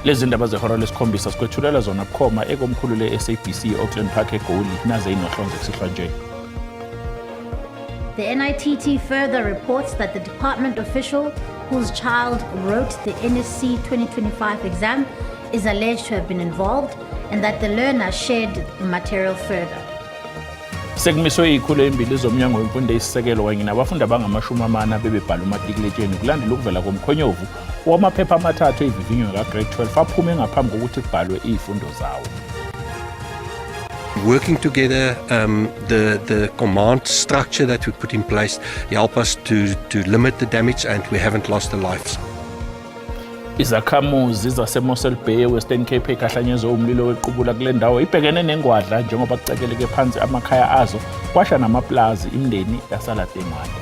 Lezi ndaba zehora lesikhombisa sikwethulela zona bukhoma ekomkhulu le-SABC e-Auckland Park eGoli naze inohlonze kusihlwa nje. The NITT further reports that the department official whose child wrote the NSC 2025 exam is alleged to have been involved and that the learner shared material further. Sekumiswe izikhulu ezimbili zomnyango wemfundo eyisisekelo kanye nabafundi abangama-40 abebebhala umatikuletsheni kulandela ukuvela komkhonyovu wamaphepha amathathu ezivivinyo ka-grade 12 aphume ngaphambi kokuthi kubhalwe izifundo zawo. Working together, the command structure that we put in place help us to limit the damage, and we haven't lost the lives. Izakhamuzi zaseMossel Bay eWestern Cape ekhahlanyezwe umlilo wequbula kule ndawo ibhekene nengwadla njengoba kucekeleke phansi amakhaya azo kwasha namaplazi imindeni yasala dengwane.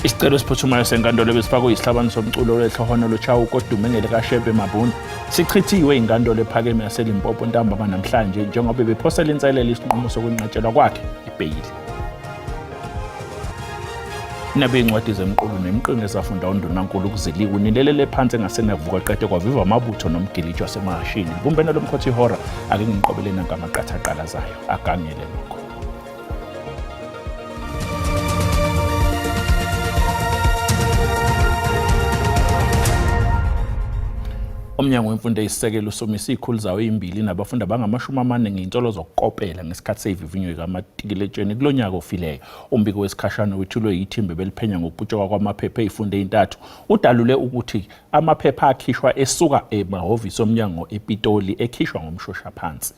Isicelo esiphuthumayo senkantolo ebesifakwe yisihlabani somculo wehlohonolo Chauke odume ngelikaShembe Mabunda sichithiwe inkantolo ephakeme yaseLimpopo ntambama namhlanje njengoba bephosela inselelo isinqumo sokwenqatshelwa kwakhe ibheyili. Nabe incwadi zemqulu nemiqingo ezafunda undunankulu ukuziliku nilelele phansi engasenavuka qede kwaviva amabutho nomgiliji wasemahashini. Bumbene lomkhothi ihora ake ngiqobele nanka amaqathaqalazayo agangele nokho. Umnyango wemfundo eyisisekelo usomise izikhulu zawo ezimbili nabafundi abangama-40 ngey'nsolo zokukopela ngesikhathi seyivivinyo kamatikiletsheni kulo nyaka ofileyo. Umbiko wesikhashana wethulwe yithimba ebeliphenya ngokuputshuka kwamaphepha ey'fundo ey'ntathu udalule ukuthi amaphepha akhishwa esuka emahhovisi omnyango ePitoli ekhishwa ngomshoshaphansi.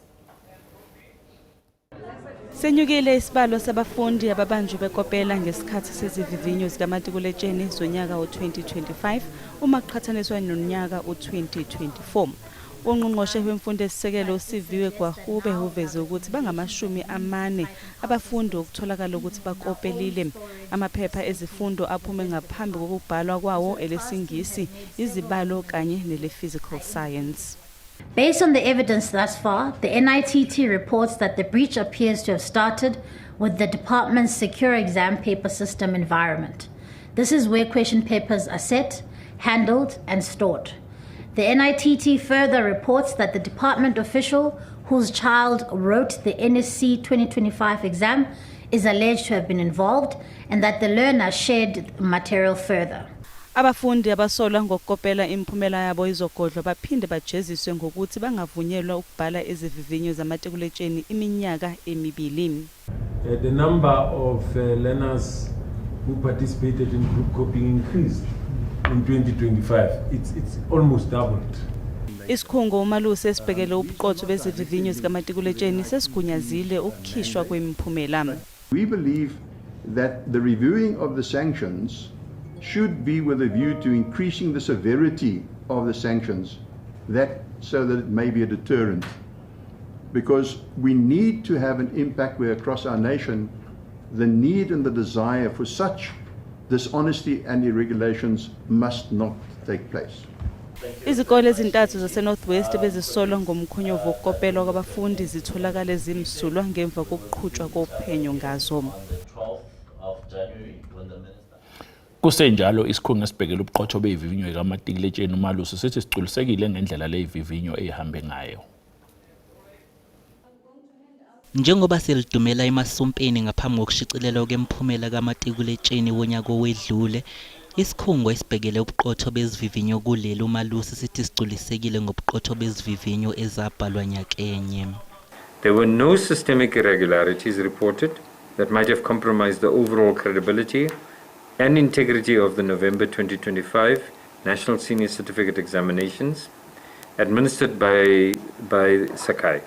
Senyukile isibalo sabafundi ababanjwe bekopela ngesikhathi sezivivinyo zikamatikuletsheni zonyaka u-2025 uma kuqhathaniswa nonyaka u-2024. Ungqongqoshe wemfundo esisekelo uSiviwe Gwarube uveze ukuthi bangama-40 abafundi okutholakala ukuthi bakopelile. Amaphepha ezifundo aphume ngaphambi kokubhalwa kwawo elesiNgisi, izibalo kanye nele-physical science. Based on the evidence thus far, the NITT reports that the breach appears to have started with the department's secure exam paper system environment. This is where question papers are set, handled, and stored. The NITT further reports that the department official whose child wrote the NSC 2025 exam is alleged to have been involved and that the learner shared material further. Abafundi abasolwa ngokukopela imiphumela yabo izogodlwa baphinde bajeziswe ngokuthi bangavunyelwa ukubhala izivivinyo zamatikuletsheni iminyaka emibili. The number of learners who participated in group copying increased in 2025. It's almost doubled. Isikhungo uMalusi esibhekele ubuqotho bezivivinyo zikamatikuletsheni sesigunyazile ukukhishwa kwemiphumela. We believe that the reviewing of the sanctions should be with a view to increasing the severity of the sanctions, that so that it may be a deterrent. Because we need to have an impact where across our nation, the need and the desire for such dishonesty and irregulations must not take place. Izikole ezintathu zase-North West bezisolwa ngomkhonyovu wokukopelwa kwabafundi zitholakale zimsulwa ngemva kokuqhutshwa kophenyo ngazo. Kusenjalo isikhungo esibhekele ubuqotho bezivivinyo kamatikiletsheni uMalusi sithi sigculisekile ngendlela lezivivinyo ezihambe ngayo. Njengoba selidumela emasumpeni ngaphambi kokushicilelwa kwemiphumela kamatikuletsheni wonyaka owedlule, isikhungo esibhekele ubuqotho bezivivinyo kuleli uMalusi sithi sigculisekile ngobuqotho bezivivinyo ezabhalwa nyakenye. There were no systemic irregularities reported that might have compromised the overall credibility and integrity of the November 2025 National Senior Certificate Examinations administered by SACAI.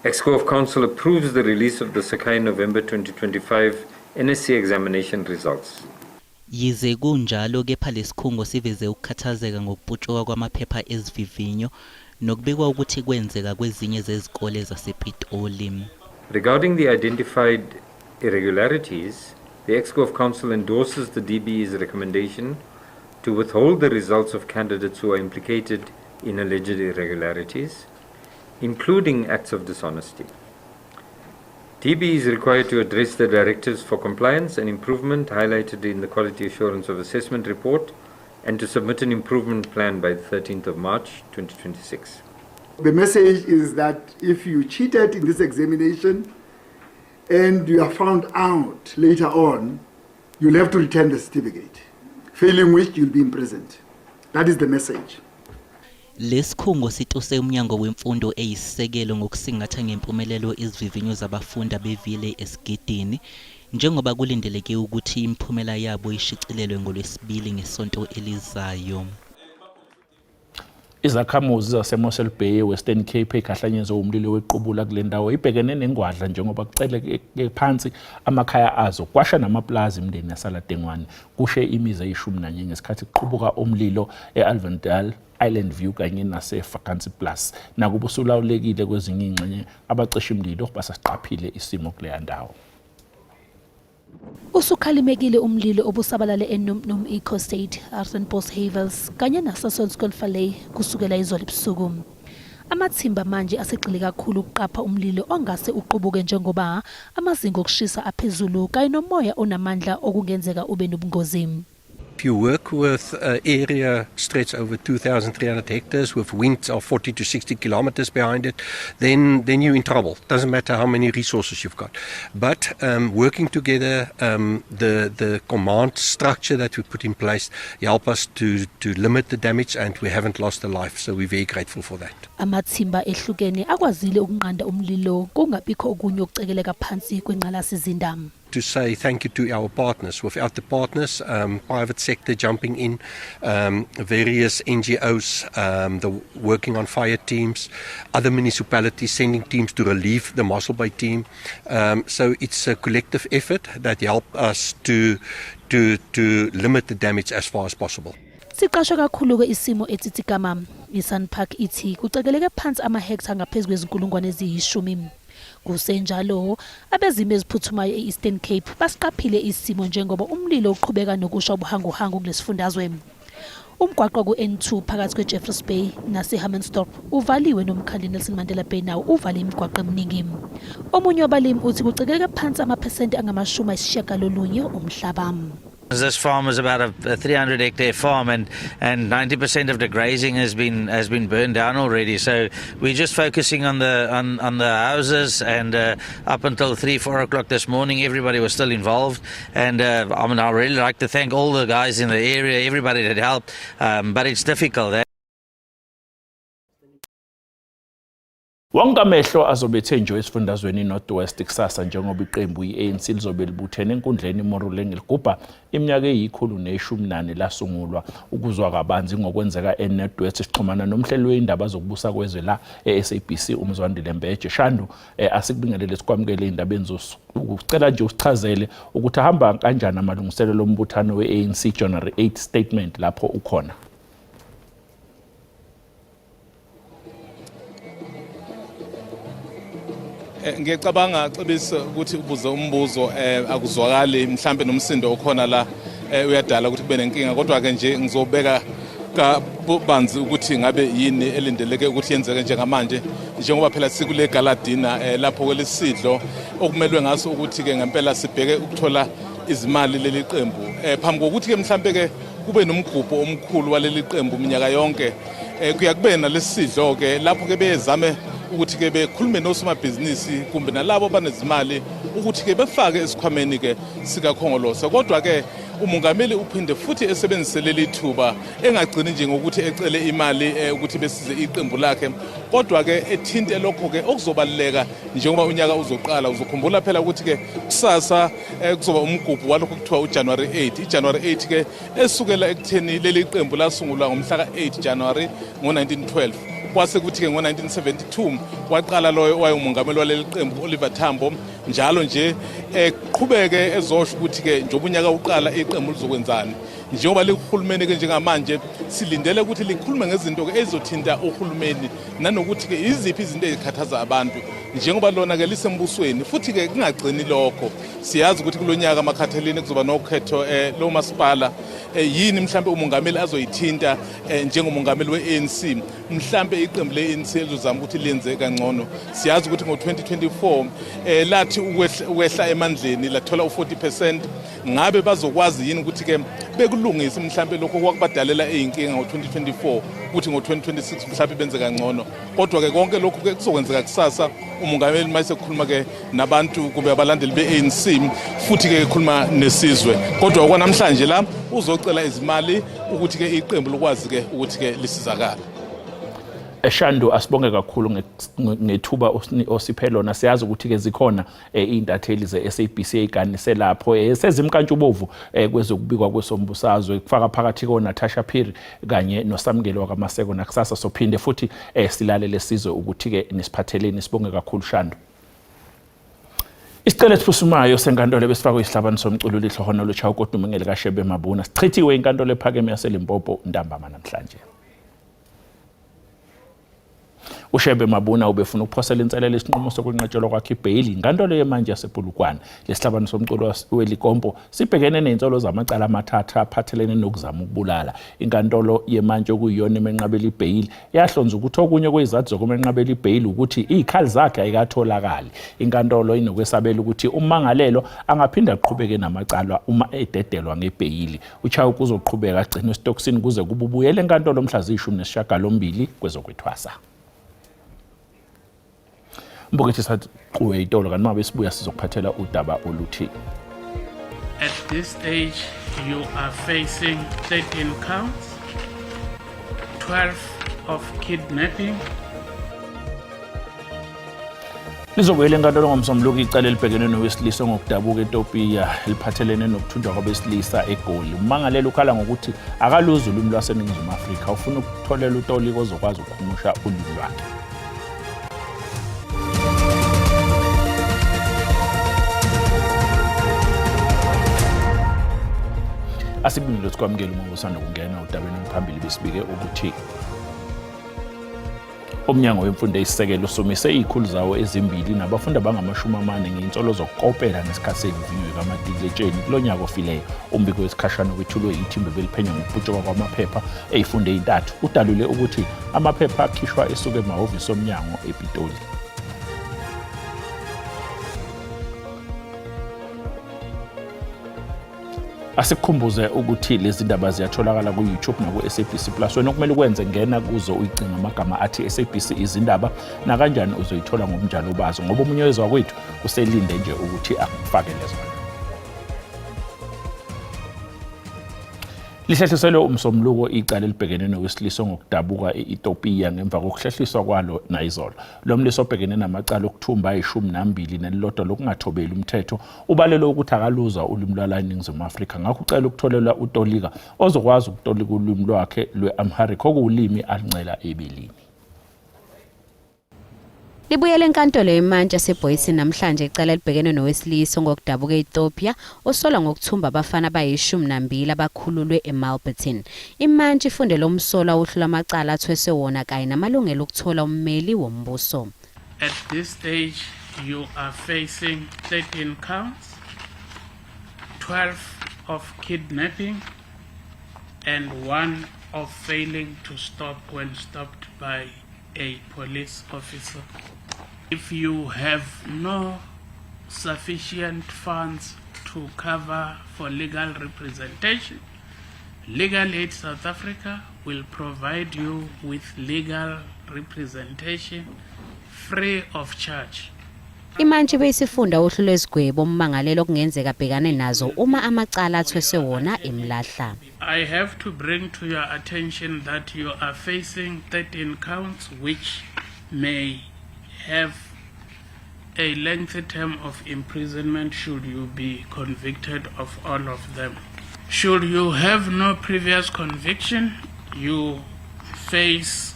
Exco of Council approves the release of the SACAI November 2025 NSC examination results. Yize kunjalo kepha lesikhungo siveze ukukhathazeka ngokuputshuka kwamaphepha ezivivinyo nokubikwa ukuthi kwenzeka kwezinye zezikole zasePitoli. Regarding the identified irregularities, the Exco of Council endorses the DBE's recommendation to withhold the results of candidates who are implicated in alleged irregularities, including acts of dishonesty. DB is required to address the directives for compliance and improvement highlighted in the Quality Assurance of Assessment report and to submit an improvement plan by the 13th of March 2026. The message is that if you cheated in this examination and you are found out later on, you'll have to return the certificate, failing which you'll be imprisoned. That is the message. Lesikhungo situse umnyango wemfundo eyisisekelo ngokusingatha ngempumelelo izivivinyo zabafundi abevile esigidini njengoba kulindeleke ukuthi imiphumela yabo ishicilelwe ngoLwesibili ngesonto elizayo. Izakhamuzi zaseMossel Bay eWestern Cape ekhahlanyezwe umlilo wequbula kule ndawo ibhekene nengwadla njengoba kuceleke phansi amakhaya azo kwasha namapulazi imindeni yasala dengwane. Kushe imizi eyishumi nanye ngesikhathi kuqubuka umlilo e-Alvendale, Island View kanye nase-Vakansie Plus. Nakuba usulawulekile kwezinye iy'ngxenye, abacisha imlilo basasiqaphile isimo kuleya ndawo. Usukhalimekile umlilo obusabalale eNumnum Eco State, Hartenbos Heuwels kanye naseSonskolvallei kusukela izolo ebusuku. Amathimba manje asegxile kakhulu ukuqapha umlilo ongase uqubuke njengoba amazinga okushisa aphezulu kanye nomoya onamandla okungenzeka ube nobungozi. If you work with area stretched over 2,300 hectares with winds of 40 to 60 kilometers behind it, then you're in trouble. Doesn't matter how many resources you've got. But working together, the command structure that we put in place help us to limit the damage, and we haven't lost a life. So we're very grateful for that. Amathimba ehlukene akwazile ukunqanda umlilo kungabikho okunye okucekeleka phansi kwengqalasizinda. To say thank you to our partners. Without the partners, private sector jumping in, various NGOs, the working on fire teams, other municipalities sending teams to relieve the Mossel Bay team. So it's a collective effort that help us to limit the damage as far as possible. Siqashwe kakhulu-ke isimo eTsitsikamma. I-SANParks ithi kucekeleke phansi amahektha ngaphezu kwezinkulungwane eziyishumi. Kusenjalo, abezimo eziphuthumayo e-Eastern Cape basiqaphile isimo njengoba umlilo uqhubeka nokusha ubuhanguhangu kulesifundazwe. Umgwaqo ku-N2 phakathi kwe-Jeffreys Bay nase-Hammansdorp uvaliwe nomkhandlu Nelson Mandela Bay nawo uvale imigwaqo eminingi. Omunye wabalimi uthi kucekeleke phansi amaphesenti angamashumi ayisishiyagalolunye omhlaba. This farm is about a 300 hectare farm, and 90% of the grazing has been burned down already. So we're just focusing on the houses, and up until 3, 4 o'clock this morning, everybody was still involved. And I mean, I really like to thank all the guys in the area, everybody that helped. But it's difficult. Eh? Wonke amehlo azobe ethe nje esifundazweni iNorth West kusasa njengoba iqembu i-ANC lizobe libuthene enkundleni iMoruleng ligubha iminyaka eyikhulu neshumi nane lasungulwa. Ukuzwa kabanzi ngokwenzeka eNorth West sixhumana nomhleli wezindaba zokubusa kwezwe la e-SABC uMzwandile Mbeje. Shandu, asikubingelele, sikwamukele ey'ndabeni zosuku. Sicela nje usichazele ukuthi ahamba kanjani amalungiselelo ombuthano we-ANC January 8 statement lapho ukhona. Ngiyacabanga Cebisa ukuthi ubuze umbuzo akuzwakali mhlambe nomsindo okhona la uyadala ukuthi kube nenkinga, kodwa ke nje ngizobeka kabanzi ukuthi ngabe yini elindeleke ukuthi yenzeke njengamanje, njengoba phela sikule gala dinner lapho kwelisidlo okumelwe ngaso ukuthi ke ngempela sibheke ukuthola izimali leli qembu phambi kokuthi ke mhlambe ke kube nomgubho omkhulu waleli qembu minyaka yonke. Kuya kube nalesidlo ke lapho ke bezame ukuthi ke bekhulume nosomabhizinisi kumbe nalabo abanezimali ukuthi ke befake esikhwameni ke sikaKhongolose. Kodwa ke umongameli uphinde futhi esebenzise leli thuba, engagcini nje ngokuthi ecele imali ukuthi besize iqembu lakhe, kodwa ke ethinte lokho ke okuzobaluleka njengoba unyaka uzoqala. Uzokhumbula phela ukuthi ke kusasa kuzoba umgubho walokho kuthiwa uJanuary 8. IJanuary 8 ke esukela ekutheni leli qembu lasungulwa ngomhla ka-8 January ngo-1912, kwase kuthi-ke ngo-1972 waqala loyo owayengumongameli waleli qembu, Oliver Tambo. Njalo nje eqhubeke ezosho ukuthi-ke njengoba unyaka uqala iqembu lizokwenzani. Njengoba likuhulumeni-ke njengamanje, silindele ukuthi likhulume ngezinto-ke ezizothinta uhulumeni nanokuthi-ke iziphi izinto ey'khathaza abantu njengoba lona-ke lisembusweni. Futhi-ke kungagcini lokho, siyazi ukuthi kulo nyaka amakhathelini kuzoba nokhetho lomasipala. Yini mhlambe umongameli azoyithinta njengomongameli we-ANC? Mhlambe iqembu le-ANC lizozama ukuthi lenze kangcono. Siyazi ukuthi ngo-2024 lathi ukwehla emandleni lathola u-40%. Ngabe bazokwazi yini ukuthi ke bekulungise mhlambe lokho kwakubadalela eyinkinga ngo-2024 ukuthi ngo-2026 mhlambe benze kangcono. Kodwa ke konke lokhu ke kuzokwenzeka kusasa umongameli mayise kukhuluma ke nabantu kumbe abalandeli be-ANC futhi ke ekhuluma nesizwe. Kodwa okwanamhlanje la uzocela izimali ukuthi ke iqembu likwazi ke ukuthi ke lisizakale. Shandu, asibonge kakhulu ngethuba osiphe lona. Siyazi ukuthi ke zikhona iy'ntatheli ze-SABC ey'ganise lapho sezimkantshubovu kwezokubikwa kwesombusazwe, kufaka phakathi ko-Natasha Phiri kanye noSamukelo wakaMaseko. Nakusasa sophinde futhi silalele sizwe ukuthi-ke nisiphatheleni. Sibonge kakhulu Shandu. Isicelo esiphuthumayo senkantolo ebesifakwe isihlabani somculo uLehlohonolo Chauke ngelikaShebe Mabuna sichithiwe inkantolo ephakeme yaseLimpopo ntambama namhlanje. UShebe Mabuna ubefuna ukuphosela inselelo isinqumo sokwenqatshelwa kwakhe ibheyili inkantolo yemantshi yasePolokwane. Lesihlabani somculo weLikompo sibhekene nezinsolo zamacala amathathu aphathelene nokuzama ukubulala. Inkantolo yemantshi okuyiyona emenqabela ibheyili yahlonza ukuthi okunye kwezizathu zokumenqabela ibheyili ukuthi izikhali zakhe ayikatholakali. Inkantolo inokwesabela ukuthi ummangalelwa angaphinda aqhubeke namacala uma ededelwa ngebheyili. UChauke uzoqhubeka agcinwe esitokisini kuze kube ubuyele enkantolo mhla ziyi-18 kwezokwethwasa. Mbukethi saquwe itolo kanti uma besibuya sizokuphathela udaba oluthi At this stage you are facing 13 counts, 12 of kidnapping. Lizobuyela enkantolo ngomsombuluko icala elibhekene nowesilisa ngokudabuka eTopiya eliphathelene nokuthunjwa kwabesilisa eGoli. Ummangalelwa ukhala ngokuthi akaluzi ulimi lwaseNingizimu Afrika, ufuna ukutholela utoliko ozokwazi ukuhumusha ulimi lwakhe. Asibingelele sikwamukele uma usanda kungena udabeni oluphambili besibike ukuthi Umnyango Wemfundo Eyisisekelo usumise izikhulu zawo ezimbili nabafundi abangama-40 ngezinsolo zokukopela ngesikhathi sevivinyo likamatikuletsheni kulo nyaka ofileyo. Umbiko wesikhashana okwethulwe yithimba ebeliphenya ngokuputshuka kwamaphepha ey'funda ey'ntathu udalule ukuthi amaphepha akhishwa esuka emahhovisi omnyango ePitoli. Asikukhumbuze ukuthi lezi ndaba ziyatholakala ku-YouTube naku-SABC Plus. Wena okumele ukwenze ngena kuzo uyicinga amagama athi SABC izindaba, nakanjani uzoyithola ngobunjalo bazo, ngoba omunye wezwa kwethu uselinde nje ukuthi akufakele zona. Lihlehliselwe umsombuluko icala elibhekene nowesilisa ngokudabuka e-Ethiopia ngemva kokuhlehliswa kwalo nayizolo. Lo mlisa obhekene namacala okuthumba ayi-12 nelilodwa lokungathobeli umthetho ubalelwe ukuthi akaluzwa ulimi lwala eNingizimu Afrika, ngakho ucela ukutholelwa utolika ozokwazi ukutolika ulimi lwakhe lwe-Amharic okuwulimi aluncela ebelini. Libuyele enkantolo yemantshi yaseBoyton namhlanje icala elibhekene nowesilisa ongokudabuka e-Ethiopia osolwa ngokuthumba abafana abayi-12 abakhululwe eMulbarton. Imantshi ifunde lo msolwa uhlu lwamacala athweswe wona kanye namalungelo okuthola ummeli wombuso. At this stage you are facing 13 counts, 12 of kidnapping and one of failing to stop when stopped by a police officer. If you have no sufficient funds to cover for legal representation, Legal Aid South Africa will provide you with legal representation free of charge. Imantshi beyisifunda uhlu lwezigwebo ummangalelwa okungenzeka abhekane nazo uma amacala athweswe wona emlahla. I have to bring to your attention that you are facing 13 counts which may have a lengthy term of imprisonment should you be convicted of all of them. Should you have no previous conviction, you face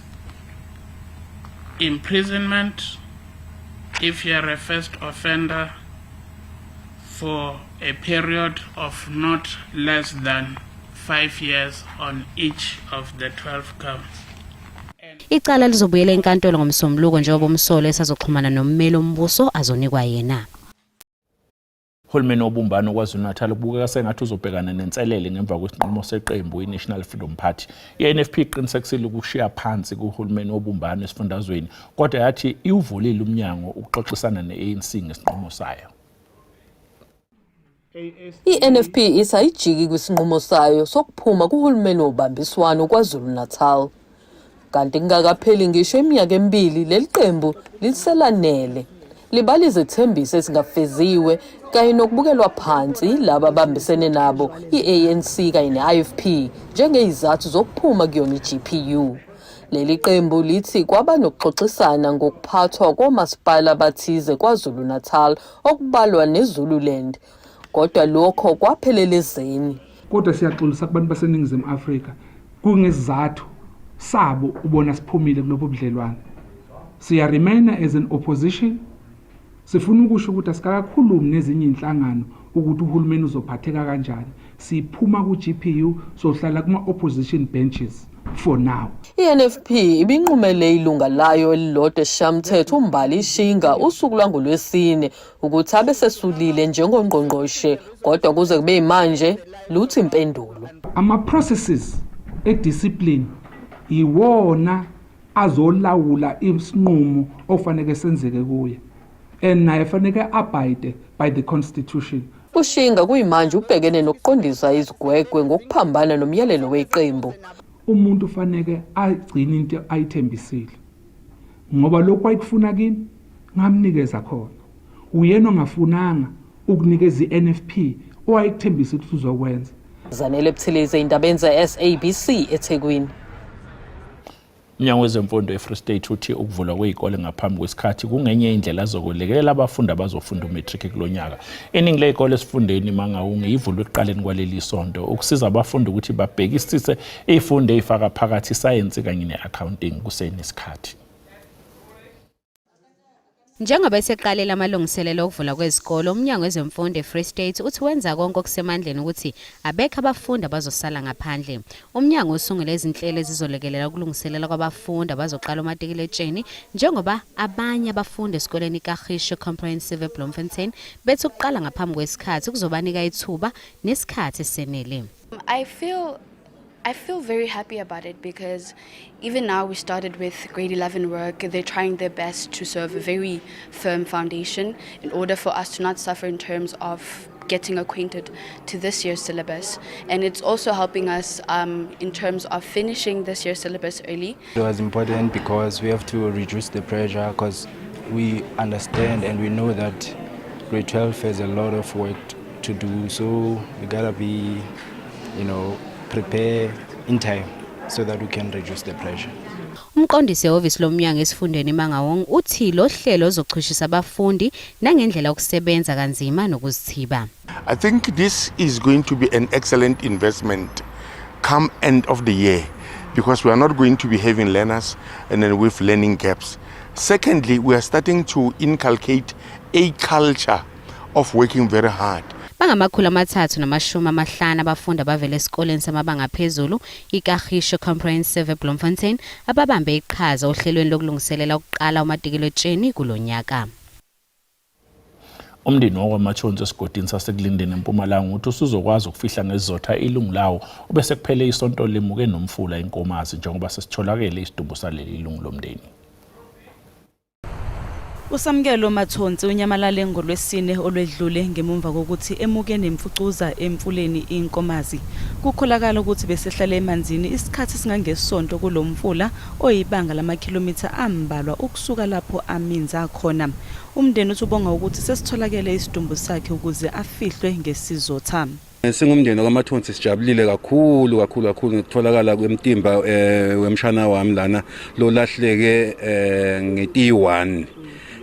imprisonment if you are a first offender for a period of not less than 5 years on each of the 12 counts. Icala lizobuyela enkantolo ngomsombuluko njengoba umsolwa esazoxhumana nommeli wombuso azonikwa yena. Uhulumeni wobumbano KwaZulu-Natal kubukeka sengathi uzobhekana nenselele ngemva kwesinqumo seqembu i-National Freedom Party. I-NFP iqinisekisile ukushiya phansi kuhulumeni wobumbano esifundazweni kodwa yathi iwuvulile umnyango ukuxoxisana ne-ANC ngesinqumo sayo. I-NFP ithi ayijiki kwisinqumo sayo sokuphuma kuhulumeni wobambiswano KwaZulu-Natal. Kanti kungakapheli ngisho iminyaka emibili leli qembu liselanele. Libala izethembiso ezingafeziwe kanye nokubukelwa phansi laba abambisene nabo i-ANC kanye ne-IFP njengezizathu zokuphuma kuyona i-GPU. Leli qembu lithi kwaba nokuxoxisana ngokuphathwa komasipala abathize KwaZulu-Natal okubalwa neZululand. Kodwa lokho kwaphelela ezeni. Kodwa siyaxolisa kubantu baseNingizimu Afrika kungesizathu sabo ubona siphumile kulobo budlelwane. Siya remain as an opposition. Sifuna ukusho ukuthi asikakakhulumi nezinye inhlangano ukuthi uhulumeni uzophatheka kanjani. Siphuma ku-GPU sohlala kuma-opposition benches for now. I-NFP ibinqumele ilunga layo elilodwa esishayamthetho uMbali Shinga usuku lwangolwesine ukuthi abe sesulile njengongqongqoshe kodwa kuze kube manje lutho impendulo. Ama-processes e-discipline iwona azolawula isinqumo ofanele senzeke kuye and naye fanele abide by the constitution. UShinga kuyimanje ubhekene nokuqondisa izigwegwe ngokuphambana nomyalelo weqembu. Umuntu fanele agcine into ayithembisile ngoba lokhu ayikufuna kimi ngamnikeza khona. Uyena ongafunanga ukunikeza i-NFP owayekuthembisa ukuthi uzokwenza. Zanele Buthelezi indabeni ze-SABC eThekwini. Umnyango wezemfundo eFree State uthi ukuvulwa kwezikole ngaphambi kwesikhathi kungenye indlela zokulekelela abafundi abazofunda umatric kulonyaka. Iningi lezikole esifundeni Mangaung ivulwe ekuqaleni kwaleli sonto ukusiza abafundi ukuthi babhekisise izifundo ezifaka phakathi isayensi kanye ne-accounting kusenesikhathi. Njengoba eseqalile amalungiselelo okuvulwa kwezikole, uMnyango wezeMfundo eFree State uthi wenza konke okusemandleni ukuthi abekho abafundi abazosala ngaphandle. Umnyango usungule izinhlelo ezizolekelela ukulungiselela kwabafundi abazoqala umatikuletsheni njengoba abanye abafundi esikoleni iKagisho Comprehensive eBloemfontein bethi ukuqala ngaphambi kwesikhathi kuzobanika ithuba nesikhathi esenele. I feel very happy about it because even now we started with grade 11 work. They're trying their best to serve a very firm foundation in order for us to not suffer in terms of getting acquainted to this year's syllabus. And it's also helping us in terms of finishing this year's syllabus early. It was important because we have to reduce the pressure because we understand and we know that grade 12 has a lot of work to do, so we gotta be prepare in time so that we can reduce the pressure. Umqondisi ehhovisi lomnyango esifundeni iMangaung uthi lo hlelo ozochushisa abafundi nangendlela yokusebenza kanzima nokuzithiba. I think this is going to be an excellent investment come end of the year because we are not going to be having learners and then with learning gaps. Secondly, we are starting to inculcate a culture of working very hard. Bangama-350 abafundi abavela esikoleni samabanga aphezulu iKagisho Comprehensive eBloemfontein ababambe iqhaza ohlelweni lokulungiselela ukuqala umatikuletsheni kulonyaka. Umndeni wakwaMathonsi esigodini sasekulindeni eMpumalanga uthi usuzokwazi ukufihla ngesizotha ilungu lawo ubese kuphele isonto limuke nomfula iNkomazi njengoba sesitholakele isidumbu saleli lungu lomndeni. Usamkelo Mathonsi unyamalale ngolwesine olwedlule ngemumva kokuthi emuke nemfucuza emfuleni iNkomazi. Kukholakala ukuthi besehlale emanzini isikhathi esingangesonto kulo mfula oyibanga lamakhilomitha ambalwa ukusuka lapho aminza khona. Umndeni uthi ubonga ukuthi sesitholakele isidumbu sakhe ukuze afihlwe ngesizotha. Singumndeni wakwaMathonsi sijabulile kakhulu kakhulu kakhulu ngokutholakala kwemtimba wemshana wami lana lo lahleke ngeti-1,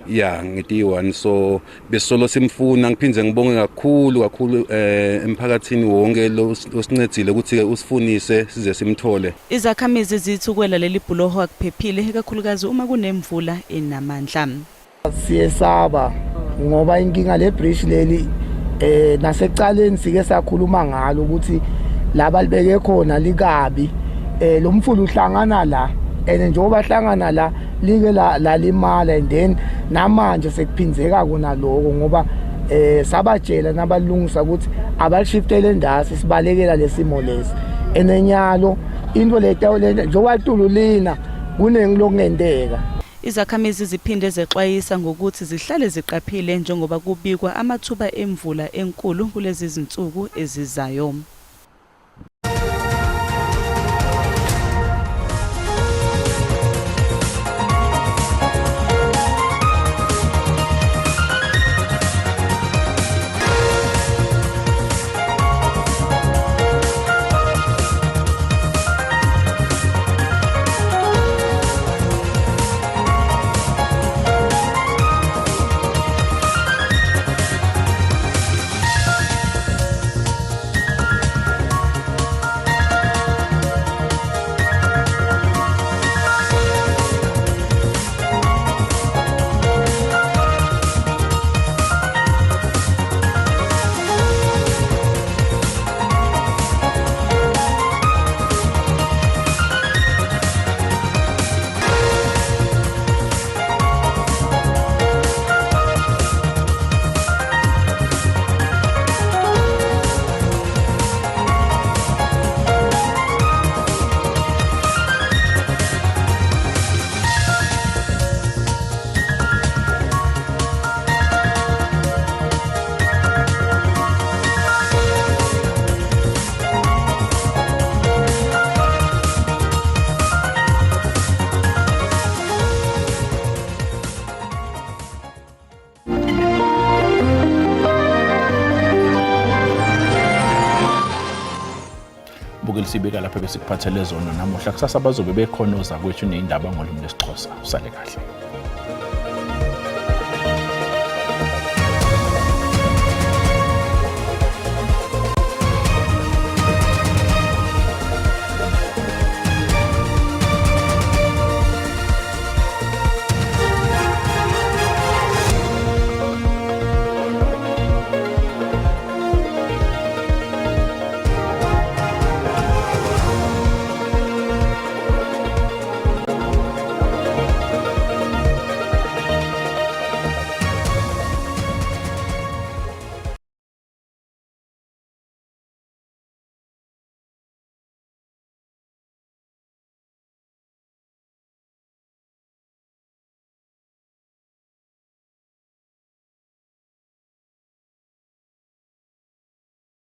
ya, ngeti-1, so besolo simfuna. Ngiphindze ngibonge kakhulu kakhulu emphakathini wonke losincedzile ukuthi usifunise size simthole. Izakhamizi zithi ukwela leli bhuloho akuphephile, ikakhulukazi uma kunemvula enamandla. Siyesaba ngoba inkinga le bridge leli nasecaleni sike sakhuluma ngalo ukuthi laba libeke khona likabi lo mfula uhlangana la and njengoba hlangana la like la lalimala and then namanje sekuphinzeka kona lokho ngoba Sabatshela nabalungisa ukuthi abalishiftele endasi, sibalekela lesimo lesi enenyalo into leta njengoba litulu lina kuningi lokungenteka. Izakhamizi ziphinde zexwayisa ngokuthi zihlale ziqaphile njengoba kubikwa amathuba emvula enkulu kulezi zinsuku ezizayo. Bukeli, sibika lapha besikuphathele zona namuhla. Kusasa bazobe bekhona ozakwethu ney'ndaba ngolimi lwesiXhosa. Usale kahle.